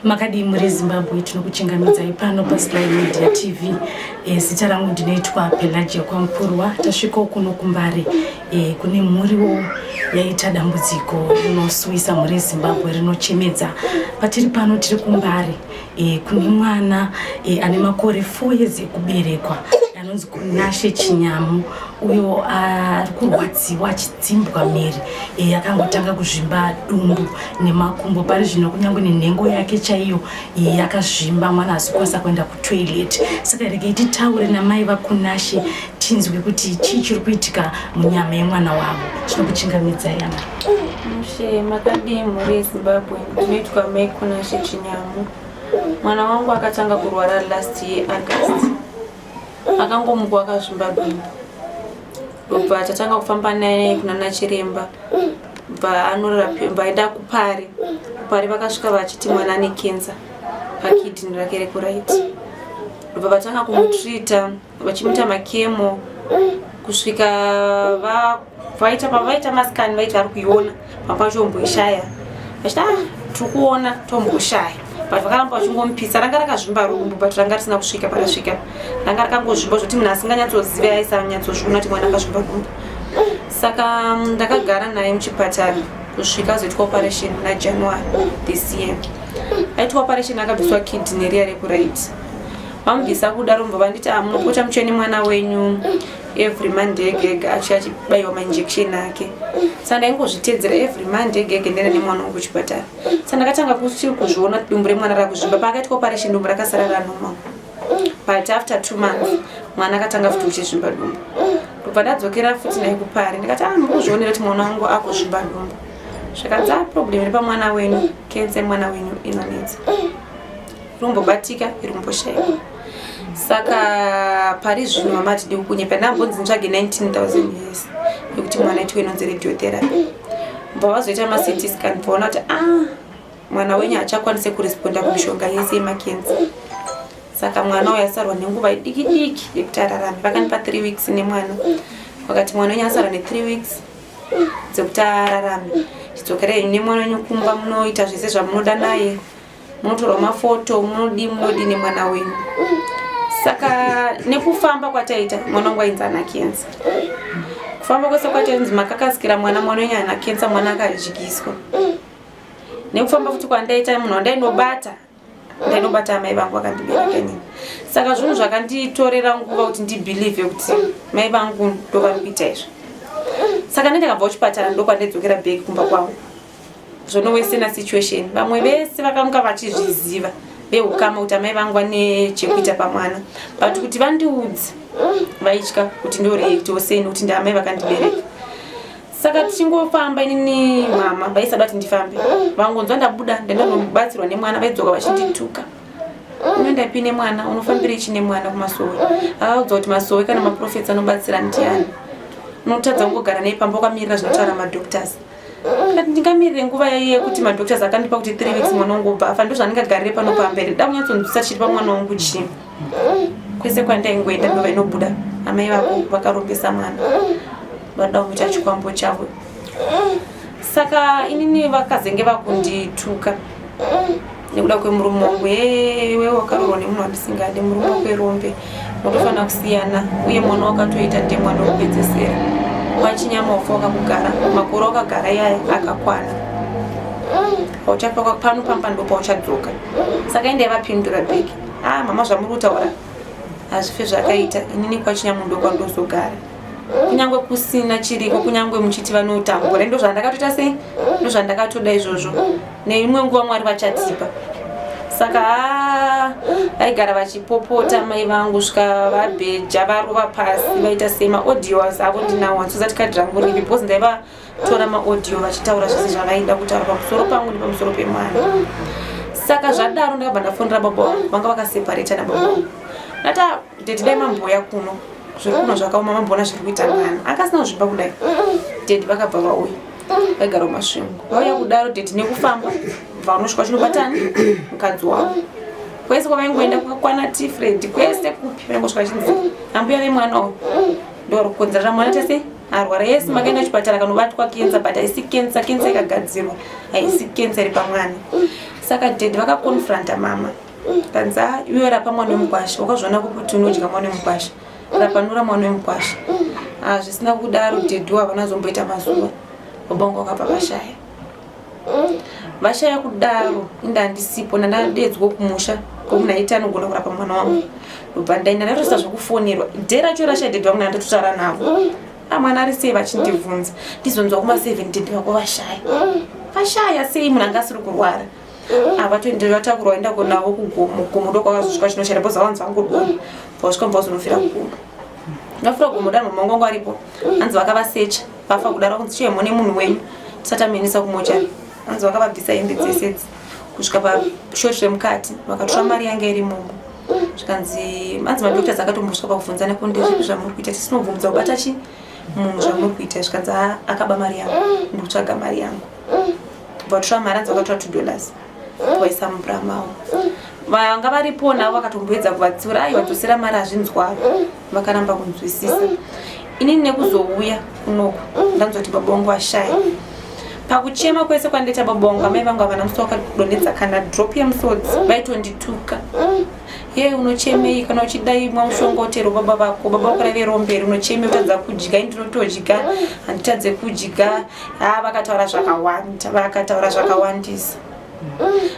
Makadii muri Zimbabwe, tinokuchingamidzai pano paSly Media TV. Zita rangu ndinoitwa Pelagia Kwamupurwa. Tasvikawo kuno kuMbare kune mhuriwo yaita dambudziko rinosuwisa mhuri yeZimbabwe, rinochemedza. Patiri pano tiri kuMbare kune mwana ane makore 4 years ekuberekwa anonzi Kunashe Chinyamu, uyo ari kurwadziwa achidzimbwa miri, akangotanga kuzvimba dumbu nemakumbo. Pari zvino kunyange nenhengo yake chaiyo yakazvimba, mwana haasi kukwanisa kuenda kutoilet. Saka regai titaure namai vaKunashe tinzwe kuti chii chiri kuitika munyama yemwana wavo. Tinokuchingamidzai ana. Mushe, makadii mhuri yeZimbabwe? Ndinoitwa mai Kunashe Chinyamu. Mwana wangu akatanga kurwara last year August, akangomuka akazvimba dumbu, ndobva tatanga kufamba naye kunana chiremba, bva anorapwa, bva aenda kuPari. KuPari vakasvika vachiti mwana ane kensa pakidney rake rekuright, ndobva vatanga kumutreata vachimuita machemo kusvika vaita pavaita mascan, vaiti vari kuiona, pamwe pacho omboishaya, vachiti, "Ah, tiri kuona, tomboshaya," but vakaramba vachingomupisa. Ranga rakazvimba rumbu, but ranga risina kusvika parasvika, ranga rakangozvimba zvokuti munhu asinganyatsozive aisanyatsozviona kuti mwana akazvimba dumbu. Saka ndakagara naye muchipatara kusvika azoitwa operation muna January this year. Aitwa operation, akabviswa kidney riya rekuright. Vamubvisa kudaro, mbva vanditi, "Ah, munopota muchiuya nemwana wenyu every Monday ega ega achiuya achibayiwa mainjection ake." Saka ndaingozvitedzera, every Monday ega ega ndaenda nemwana wangu kuchipatara. Saka ndakatanga kuti kuzviona kuti dumbu remwana rakuzvimba. Paakaitwa operation, dumbu rakasara ranormal, but after 2 months mwana akatanga futi uchizvimba dumbu. Ndobva ndadzokera futi naye kuPari, ndikati, "Ah, mukuzvionera kuti mwana wangu akuzvimba dumbu." Zvakanzi, "A, problem iri pamwana wenyu, kensa yemwana wenyu inonetsa, irumbobatika, irumboshayika." Saka pari zvino, mama, hatidi kukunyepa, ndambonzi nditsvage 19,000 US yekuti mwana aitwe inonzi radiotherapy. Bva vazoita maCT scan, vaona kuti, "Ah, mwana wenyu haachakwanisi kuresponda kumishonga yese yemakensa." Saka mwana uyu asarwa nenguva diki diki yekuti ararame. Vakandipa 3 weeks nemwana, vakati, "Mwana wenyu asarwa ne3 weeks dzekuti ararame. Chidzokerai nemwana wenyu kumba, munoita zvese zvamunoda naye, munotorwa mafoto, munodii munodii nemwana wenyu." Saka nekufamba kwataita, mwana wangu ainzi ana kensa. Kufamba kwese kwatainzi makakasikira mwana, mwana wenyu ana kensa, mwana akadyiswa. Nekufamba futi kwandaita, munhu wandainobata, ndainobata amai vangu vakandibereka inini. Saka zvinhu zvakanditorera nguva kuti ndibelieve kuti mai vangu ndo vari kuita izvo. Saka ndendakabva kuchipatara, ndokwandaidzokera back kumba kwavo. Zvonowesena situation, vamwe vese vakamuka vachizviziva veukama kuti amai vangu vane chekuita pamwana, but kuti vandiudze vaitya kuti ndoreactiwo sei, nekuti ndaamai vakandibereka. Saka tichingofamba, inini mama vaisada kuti ndifambe. Vangonzwa ndabuda ndandonobatsirwa nemwana, vaidzoka vachindituka, "Unoenda nemwana? Unofambira ichi nemwana kumasowe?" Akaudza kuti masowe kana maprophets anobatsira ndiani? Unotadza kungogara nei pamba wakamirira zvinotaura madoctors? Ndikati, "Ndingamirire nguva yekuti madoctors akandipa kuti 3 weeks mwana wangu ubva afa, ndozvandingagarire pano pamberi? Da kunyatsonzwisa chiri pamwana wangu chii." Kwese kwandaingoenda, ndova inobuda, "Amai vako vakarombesa mwana, vada kumuita chikwambo chavo." Saka inini vakazenge vakundituka nekuda kwemurume wangu, "Ewe wakaroorwa nemunhu wandisingadi, murume wako irombe, unotofanira kusiyana, uye mwana wakatoita ndemwana wekupedzesera kwaChinyama, ufa wakakugara makore wakagara iyaya akakwana, pauchafa pano pamba ndo pauchadzoka." Saka indai vapindura back, "Ah, mama, zvamuri kutaura hazvife zvakaita. Inini kwaChinyamu ndo kwandozogara, kunyange kusina chiriko, kunyange muchiti vanotambura. Ndo zvandakatoita sei, ndo zvandakatoda izvozvo. Neimwe nguva Mwari vachatipa." Saka haa, vaigara vachipopota mai vangu, svika vabheja, varova pasi, vaita sei. Maaudios avo ndinawo, handisozati kadhi rangu ripi, because ndaivatora maaudio vachitaura zvese zvavaida kutaura pamusoro pangu nepamusoro pemwana. Saka zvadaro, ndakabva ndafonera baba vangu, vanga vakaseparata nababa vangu. Ndati, "Daddy, dai mamboya kuno, zviri kuno zvakaoma, mamboona zviri kuita mwana akasina kuzvimba kudai." Daddy vakabva vauya, vaigara kuMasvingo. Vauya kudaro daddy, nekufamba vanosvika chinobatani mukadzi wavo. Kwese kwavaingoenda, kwakakwana tifred, kwese kupi vaingosvika chinzi ambuya vemwana uyu ndo kukonzerera mwana tese arwara. Yese makaenda kuchipatara kanobatwa kensa, but haisi kensa, kensa ikagadzirwa, haisi kensa iri pamwana. Saka daddy vakaconfronta mama, kanzi, "Ah, iwe rapa mwana wemukwasha, wakazviona kuti unodya mwana wemukwasha, rapanura mwana wemukwasha." Ah, zvisina kudaro, daddy havana zomboita mazuva, baba vangu vakabva vashaya. Vashaya kudaro, inda handisipo, ndandadedzwa kumusha kwomunhu aiti anogona kurapa mwana wangu. Ndobva ndaenda, ndatoisa zvekufonерwa dhe racho rashaya daddy vangu, ndandatotaura navo, "Ah, mwana ari sei?" Vachindibvunza, ndizonzwa kuma7, daddy vako vashaya. Vashaya sei munhu anga asiri kurwara? Avatoende vatakurwa, vaenda navo kugomo. Gomo ndo kwakazosvika chinoshaya, because vanzi vangodona vasvika, mubva vazonofira kugomo. Vafira kugomo daro, mama wangu aripo, hanzi vakavasecha vafa kudaro, kunzi chiuya mune munhu wenyu tisati amuendesa kumochari. Hanzi vakavabvisa hembe dzese idzi kusvika pashoti remukati, vakatora mari yanga iri momo. Zvikanzi, hanzi madoctors akatombosvika pakubvunzana, ko ndezvipi zvamuri kuita, tisinobvumidza kubata chi munhu, zvamuri kuita? Zvikanzi, "Ah, akaba mari yangu, ndikutsvaga mari yangu." Vatora mari, hanzi vakatora $2, vaisa mubra mavo. Vanga varipo navo vakatomboedza kuvatsiura, aiwa, dzosera mari, hazvinzwaro. Vakaramba kunzwisisa. Inini nekuzouya kunoku, ndanzwa kuti baba vangu vashaya. Pakuchema kwese kwandaita baba vangu, amai vangu havana musi wakadonhedza kana drop yemusodzi. Vaitondituka, "Ye, unochemei? Kana uchidai mwa mushonga utero baba vako, baba vako raive romberi, unochemei utadza kudya? Ini ndinotodya, handitadze kudya." Ha, vakataura zvakawanda, vakataura zvakawandisa.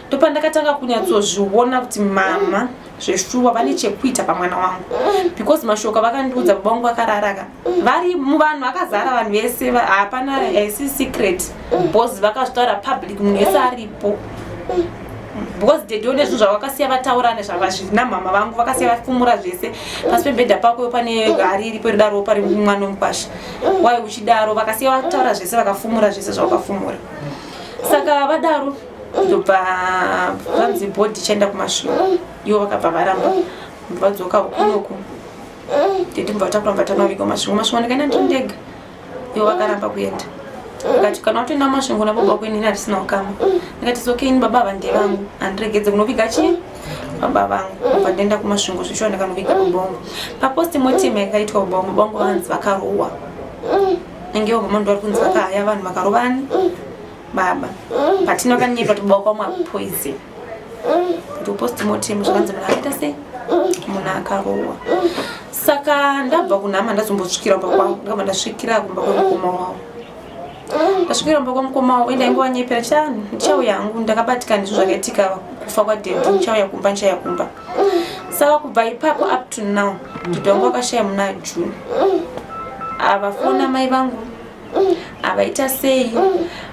Ndopandakatanga kunyatsozviona kuti mama zveshuwa vane chekuita pamwana wangu, because mashoko vakandiudza baba vangu vakararaka vari muvanhu vakazara, vanhu vese, hapana haisi secret, because vakazvitaura public, munhu wese aripo, because daddy nezvinhu zvavakasiya vataura nezvavazvina mama vangu, vakasiya vafumura zvese. "Pasi pembedha pako pane hari iripo, ridaro pari mwana wemukwasha, wai uchidaro?" Vakasiya vataura zvese, vakafumura zvese zvavakafumura. Saka vadaro, ndobva vanzi body ichaenda kuMasvingo. Ivo vakabva varamba, vadzoka kunoku. Daddy mubva vatakura, mubva tanoviga kuMasvingo. Masvingo ndikaenda ndiri ndega, ivo vakaramba kuenda. Vakati, "Kana watoenda kuMasvingo nababa vako, inini hatisina ukama." Ndikati, "It's okay, ini baba ava ndevangu, handiregedze kunoviga chii baba vangu." Bva ndaenda kuMasvingo zvishuwa, ndakanoviga baba vangu. Papostmortem yakaitwa baba vangu, baba vangu vanzi vakarohwa. Nangewo mama ndo vari kunzi vakahaya vanhu vakarovani baba, patina vakanyepa kuti baba kwamwa poison. Kuti postmortem zvakanzi munhu akaita sei? Munhu akarohwa. Saka ndabva kunhama, ndazombosvikira kumba kwavo, ndakabva ndasvikira kumba kwemukoma wavo. Ndasvikira kumba kwemukoma wavo, ndaingovanyepera, cha ndichauya hangu, ndakabatika ndizvo zvakaitika kufa kwadaddy, ndichauya kumba, ndichauya kumba. Saka kubva ipapo up to now, daddy vangu vakashaya muna June. Avafona mai vangu, avaita sei,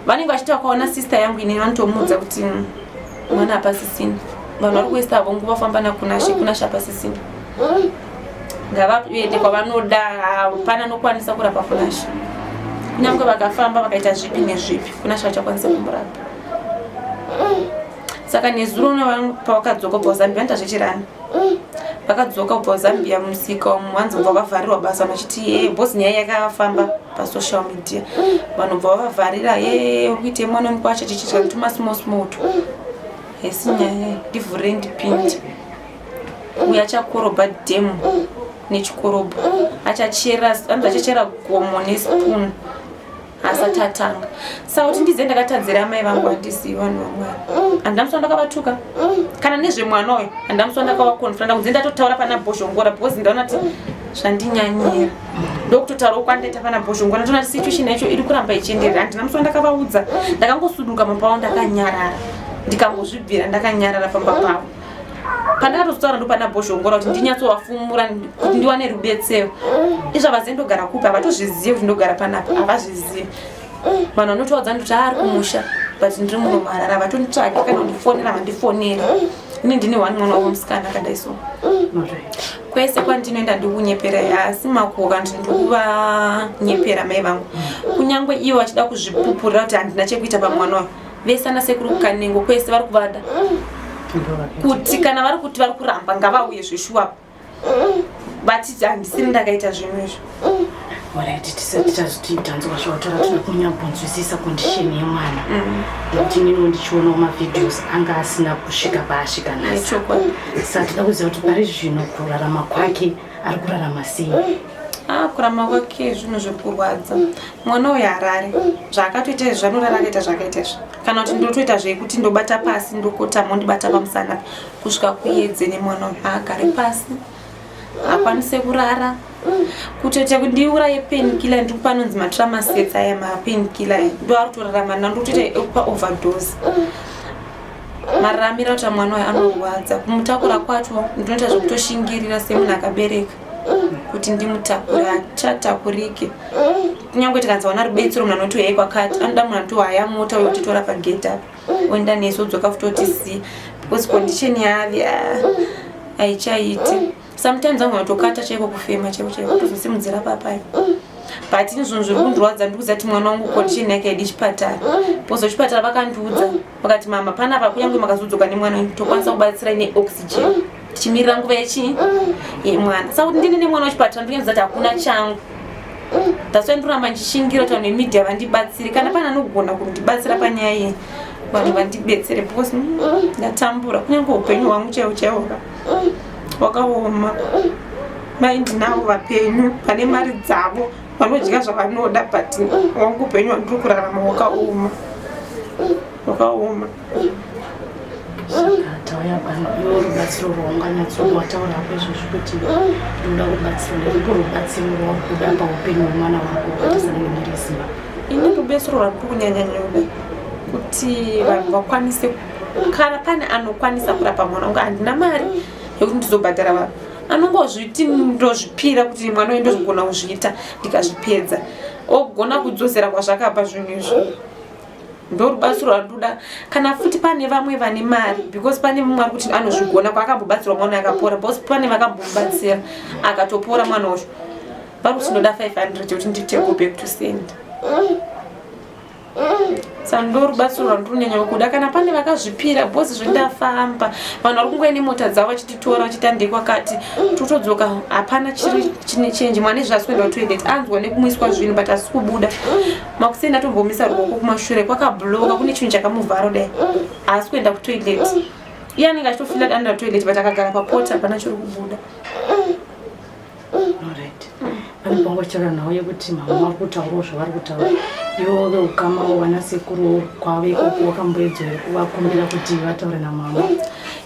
vanenge vachiti vakaona sister yangu inini, vanotomuudza kuti mwana hapasisina. Vanhu vari kuesta avo nguva famba naKunashe, Kunashe hapasisina, ngavaende kwavanoda, hapana anokwanisa kurapa Kunashe. Kunyange vakafamba vakaita zvipi nezvipi, Kunashe vachakwanisa kumurapa. Saka nezuro pavakadzoka kubva kuZambia, vanoita zvechirani, vakadzoka kubva kuZambia, musika umu vanzi bva vavharirwa basa, vachiti ye bhosi nyaya yakafamba pasocial media, vanhu bva vavavharira, ye kuite mwana wemukwasha chichitya kutuma small small tu haisi nyaya, ndivhurire ndipinde. Uyo achakorobha dhemu nechikorobho, achachera, anzi achachera gomo nespoon asati atanga. Saka kuti ndize ndakatadzira amai vangu, handizivi, vanhu vamwari. Handina musi wandakavatuka kana nezvemwana uyu, handina musi wandakavaconfronta kunze. Ndatotaura pana Bhozhongora because ndaona kuti zvandinyanyira, ndokutotaurawo kwandaita pana Bhozhongora. Ndoona kuti situation yacho iri kuramba ichienderera. Handina musi wandakavaudza, ndakangosuduka mamba wavo ndakanyarara, ndikangozvibvira ndakanyarara pamba pavo. Pandakatozotaura ndo pana Bhozhongora kuti ndinyatsovafumura kuti ndiwane rubetsero. Izvavazive ndogara kupi, havatozvizivi kuti ndogara panapa, havazvizivi. Vanhu vanotovaudza ndoti ari kumusha, but ndiri muno muHarare. Havatonditsvagi kana kundifonera, vandifonera. Ini ndine one mwana wavo musikana akadai so. Kwese kwandinoenda ndikunyepera, asi makuka nditi ndikuvanyepera mai vangu, kunyange ivo vachida kuzvipupurira kuti handina chekuita pamwana uyu. Vese ana sekuru Kanengo kwese vari kuvada kuti kana vari kuti vari kuramba, ngavauye zveshuwa vati handisiri ndakaita zvinhu izvo. Alright, tisati tazoti tanzwa zvawataura, tinoda kunyatsonzwisisa condition yemwana, nekuti ininiwo ndichionawo mavideos anga asina kusvika paasvika nhasi. Nechokwadi. Saka toda kuziva kuti pari zvino kurarama kwake, ari kurarama sei? Ah, kurama kwake zvinhu zviri kurwadza. Mwana uyu harare. Zvaakatoita izvi zvanorara akaita zvakaita izvi. Kana kuti ndotoita zvekuti ndobata pasi ndokotama ondibata pamusana kusvika kuyedze nemwana uyu haagare pasi. Haakwanise kurara. Kutoita kuti ndiuraye painkiller ndiri kupa anonzi matramasets aya mapainkiller aya. Ndo ari kutorarama nando kutoita ekupa overdose. Mararamiro acho mwana uyu anorwadza. Kumutakura kwacho ndinoita zvekutoshingirira semunhu akabereka. kuti ndimutakure hachatakurike kunyange tikanzi wana rubetsero munhu anoti uyai kwakati anoda munhu anoti waya mota uyo titora pagate apa oenda nesu odzoka futi otisiya because condition yavi ah, haichaiti sometimes angu anotokata chaiko kufema chaiko chaiko tozosimudzira papayo but ini zvinhu zviri kundirwadza ndikuziva kuti mwana wangu condition yake haidi chipatara because chipatara vakandiudza vakati mama panapa kunyange makazodzoka nemwana wenyu tokwanisa kubatsira neoxygen tichimirira nguva yechii yemwana saka kuti ndini nemwana wechipatara ndinyanza kuti hakuna changu that's why ndoramba ndichishingira kuti vanhu vemedia vandibatsire kana pane anogona kundibatsira panyaya iyi vanhu vandibetsere because ndatambura kunyange upenyu hwangu chaiwo chaiwo ka wakaoma mai ndinavo vapenyu vane mari dzavo vanodya zvavanoda but wangu upenyu hwandiri kurarama wakaoma wakaoma Saka tauya pano iwe rubatsiro rwaunganyatsoda wataura hako izvozvi kuti ndoda rubatsiro nderupi rubatsiro rwauri kuda paupenyu hwemwana wako wakatasana nemhuri yezimbabwe ini rubetsero rwandiri kunyanya nyoda kuti vanhu vakwanise kana pane anokwanisa kurapa mwana wangu handina mari yekuti ndizobhadhara vanhu anongozviti ndozvipira kuti mwana uyu ndozvigona kuzviita ndikazvipedza ogona kudzosera kwazvakabva zvinhu izvi ndorubatsiro rwandoda kana futi pane vamwe vane mari because pane mumwe ari kuti anozvigona kwaakambobatsirwa mwana akapora because pane vakambomubatsira akatopora mwana uyu vari kuti ndoda 500 yekuti ndite go back to send saka ndorubatsiro rwandinonyanya kuda kana pane vakazvipira because zvindafamba vanhu vari kungoya nemota dzavo vachititora vachiti handei kwakati totodzoka hapana chiri chine chenji mwana izvi asi kuenda kutoilet anzwa nekumuiswa zvinhu but asi kubuda makuseni atombomisa ruoko kumashure kwakabloka kune chinhu chakamuvhara kudai haasi kuenda kutoilet iye anenge achitofila anoenda kutoilet but akagara papota hapana chiri kubuda Alright. Pane pangu vachitaura nhau yekuti mama vari kutaurawo zvavari kutaura ivo veukamawo vana sekuru kwavo ikoko wakamboedza here kuvakumbira kuti vataure namama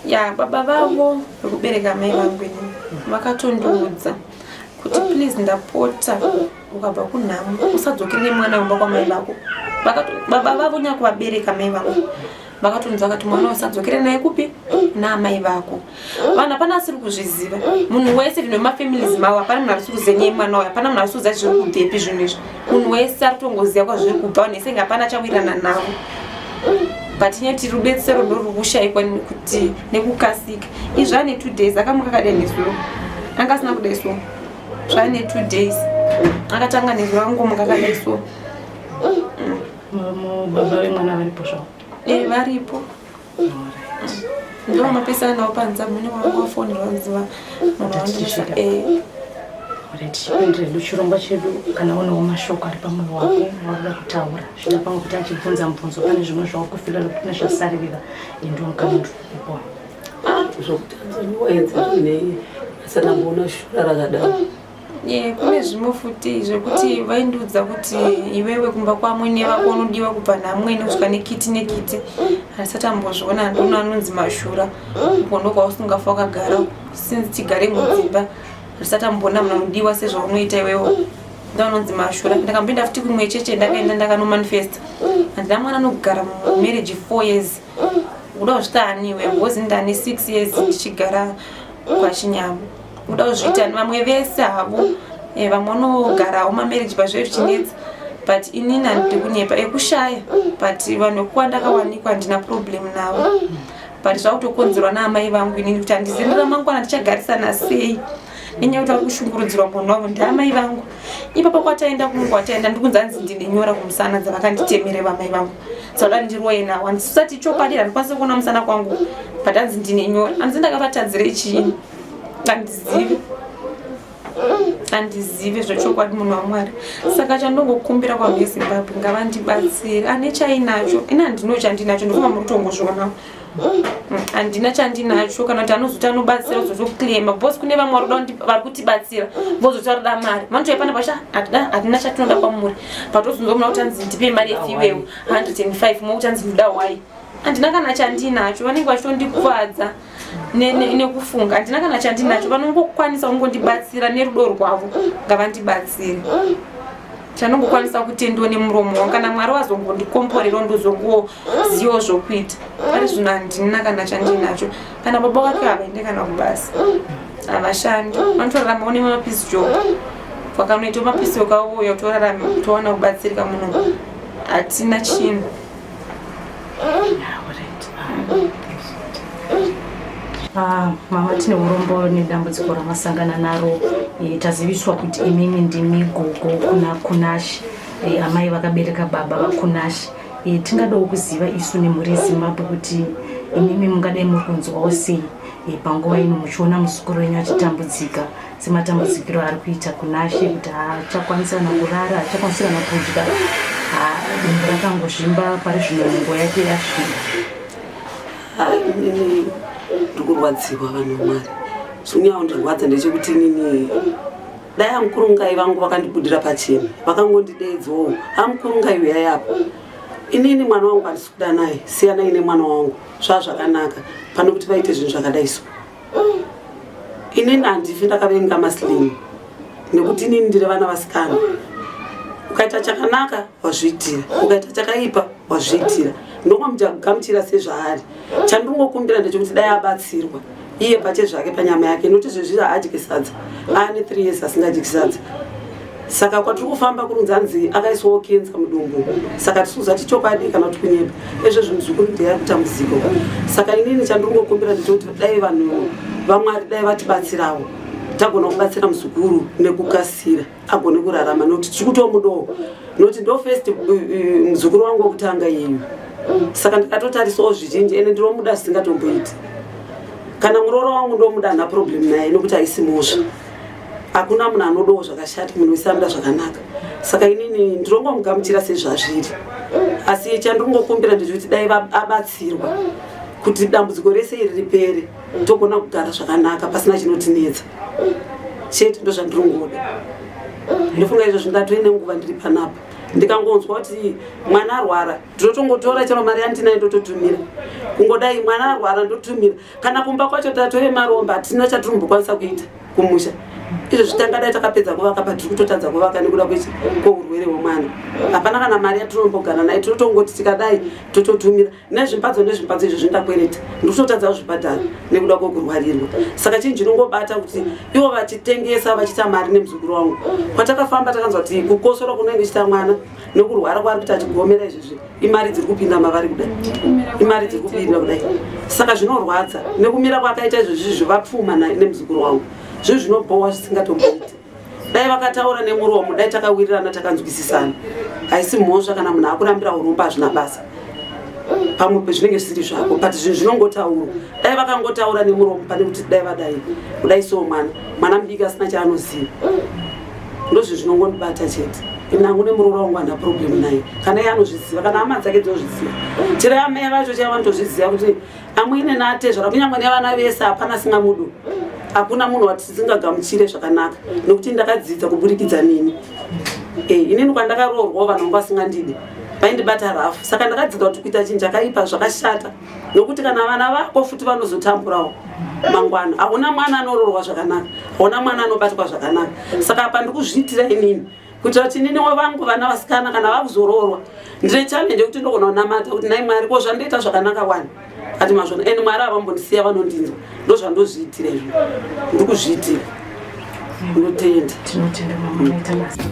ya baba vavo vekubereka mai vangu ini vakatondiudza kuti please ndapota ukabva kunhamo usadzokere nemwana kumba kwamai vako baba vavo nyakuvabereka mai vangu vakatonzi vakati mwana usadzokere naye kupi naamai vako vanhu hapana asiri kuzviziva munhu wese vino mafamilies mavo hapana munhu arisi kuziva nyaya yemwana wayo hapana munhu arisi kuziva zviri kubvepi zvinhu izvi munhu wese ari kutongoziva kwazviri kubva vanhu vese hapana achawirirana navo but nyaya kuti rubetsero ndoruri kushaikwa kuti nekukasika izvi ane 2 days akamuka akadai nezuro anga asina kudai so zvaane 2 days akatanga nezuro akangomuka akadai so baba vemwana varipo zvavo e varipo ndo mapesana nawo panze mune wangu wafonera zuva munhu wandisa e tichipindira chirongwa chedu kana unewo mashoko ari pamwoyo wako wakuda kutaura zvida pamwe kuti achibvunza mubvunzo pane zvimwe zvawakufila nekuti pane zvasaririra endiwo mukana ndikukupa zvokutanza nyuwaedza zvinei asana mboona shura rakadaro Ye, kune zvimwe futi zvekuti vaindiudza kuti iwewe kumba kwamwene vako unodiwa kubva namwene kusvika nekiti nekiti handisati ambozviona handona anonzi mashura uko ndokwausingafa wakagara since tigare mudzimba handisati amboona munhu anodiwa sezvaunoita iwewe ndoanonzi mashura ndakamboenda futi kumwe cheche ndakaenda ndakanomanifesta handina mwana anogara mumarriage 4 years kuda kuzvita ani iwe because ndane 6 years ndichigara kwachinyama kuda kuzviita vamwe vese havo eh, vamwe vanogarawo mamarriage pazveve zvichinetsa but inini handidi kunyepa ekushaya but vanhu vekuwa ndakawanikwa handina problem navo but zvakutokonzerwa naamai vangu inini kuti handizivi ramangwana tichagarisana sei nenyaya yekuti vari kushungurudzirwa munhu wavo ndiamai vangu ipapo kwataenda kumwe kwataenda ndikunzi hanzi ndine nyora kumusana dzavakanditemere vamai vangu saka ndiroye nawo handisati chokwadi handikwanisi kuona musana kwangu but hanzi ndine nyora hanzi ndakavatadzire chii handizivi handizivi zvechokwadi munhu wamwari saka chandongokumbira kwavezimbabwe ngavandibatsire ane chainacho ini handino chandinacho ndofuma muri kutongozvionawo Handina chandinacho kana kuti anozoti anobatsira kuzotoclaima because kune vamwe vari kutibatsira vozoti varikuda mari vanotouya pana pasha hatina chatinoda kwamuri but ozonzwa muna kuti anzi ndipe mari yefiwewo 105 mokuti anzi ndoda wai handina kana chandinacho vanenge vachitondikuvadza nekufunga handina kana chandinacho vanongokwanisa kungondibatsira nerudo rwavo ngavandibatsire chanongokwanisa kutendiwa nemuromo wangu kana mwari wazongondikomborero ndozongozivawo zvokuita pari zvino handina kana chandinacho kana baba wake havaende kana kubasa havashandi vanotoraramawo nemapisi job vakanoita mapisi okauya kutorarama towana kubatsirika muno hatina chinhu Ah, mama tine urombo nedambudziko ramasangana naro e, taziviswa kuti imimi ndimi gogo kuna Kunashi e, amai vakabereka baba vaKunashi e, tingadawo kuziva isu nemhuri yeZimbabwe kuti imimi mungadai muri kunzwawo sei e, panguva ino muchiona muzukuru wenyu achitambudzika sematambudzikiro ari kuita Kunashe kuti haachakwanisa kana kurara haachakwanisa kana kudya dumbu rakangozvimba pari zvino nhengo yake yasvika inini ndikurwadziwa vanhu vamwari zvinonyanya kundirwadza ndechekuti inini dai amukurungai vangu vakandibudira pachena vakangondideedzawo amukurungai uyai apa inini mwana wangu handisi kuda naye siyanai nemwana wangu zvaa zvakanaka pane kuti vaite zvinhu zvakadai so inini handifi ndakavenga maslim nekuti inini ndiri vana vasikana ukaita chakanaka wazviitira ukaita chakaipa wazviitira ndongomugamuchira sezvaari chandingokumbira ndechekuti dai abatsirwa iye pache zvake panyama yake nokuti zvezvi haadyi sadza aane 3 years asingadyi sadza saka kwatiri kufamba kurunzi anzi akaiswawo kenza mudumbu saka tisi kuziva kuti chokwadi kana kuti kunyepa ezvo zvinhu zvikuru ndeyari kutambudziko saka inini chandingokumbira ndechekuti dai vanhu vamwari dai vatibatsirawo tagona kubatsira muzukuru nekukasira agone kurarama nokuti tiri kutomudawo nokuti ndo first muzukuru wangu wekutanga iyeyu saka ndakatotarisawo zvizhinji ende ndinomuda zvisingatomboiti kana muroora wangu ndomuda hana problem naye nokuti haisi mhosva hakuna munhu anodawo zvakashata munhu wese anoda zvakanaka saka inini ndirongomugamuchira sezvazviri asi chandiringokumbira ndechekuti dai abatsirwa kuti dambudziko rese iri ripere togona kugara zvakanaka pasina chinotinetsa chete ndo zvandiringoda ndofunga izvozvo ndatoine nguva ndiri panapa ndikangonzwa kuti mwana arwara ndinotongotora chero mari yandinayo ndototumira kungodai mwana arwara ndotumira kana kumba kwacho tatove maromba hatina chatirimbokwanisa kuita kumusha izvo zvitangadai takapedza kuvaka pa tiri kutotadza kuvaka nekuda kweurwere hwemwana hapana kana mari yatinombogara nayo tinotongoti tikadai tototumira nezvimbatso nezvimbatso izvo zvindakwereta ndikutotadza kuzvibhadhara nekuda kwekurwarirwa saka chinhu chinongobata kuti ivo vachitengesa vachiita mari nemuzukuru wangu kwatakafamba takanzwa kuti kukosora kunenge kuchiita mwana nekurwara kwaari kuti achigomera izvezvi imari dziri kupinda mavari kudai imari dziri kupinda kudai saka zvinorwadza nekumira kwakaita izvezvi vapfuma nemuzukuru wangu zvinhu zvinobhowa zvisingatomboiti dai vakataura nemuromo dai takawirirana takanzwisisana haisi mhosva kana munhu akurambira urombo hazvina basa pamwe pezvinenge zvisiri zvako but zvinhu zvinongotaurwa dai vakangotaura nemuromo pane kuti dai vadai kudai so mwana mwana mudiki asina chaanoziva ndozvinhu zvinongondibata chete inangu nemuroora wangu hana problem naye kana iye anozviziva kana hama dzake dzinozviziva chero amai vacho chaivo vanotozviziva kuti amwene naatezvara kunyange nevana vese hapana singamudu hakuna munhu watisingagamuchire zvakanaka nokuti ndakadzidza kuburikidza nini e, inini kwandakaroorwawo vanhu vangu vasingandidi vaindibata rafu saka ndakadzidza kuti kuita chinhu chakaipa zvakashata nokuti kana vana vako futi vanozotamburawo mangwana hauna mwana anoroorwa zvakanaka hauna mwana anobatwa zvakanaka saka apa ndikuzviitira inini kuitira kuti inini vangu vana vasikana kana vakuzoroorwa ndine challenge yekuti ndogona kunamata kuti nai mwari ko zvandoita zvakanaka wani ati mazvona and mwari havambondisiya vanondinzwa ndo zvandozviitira izvo ndikuzviitira ndinotenda tinotenda mama maita basa.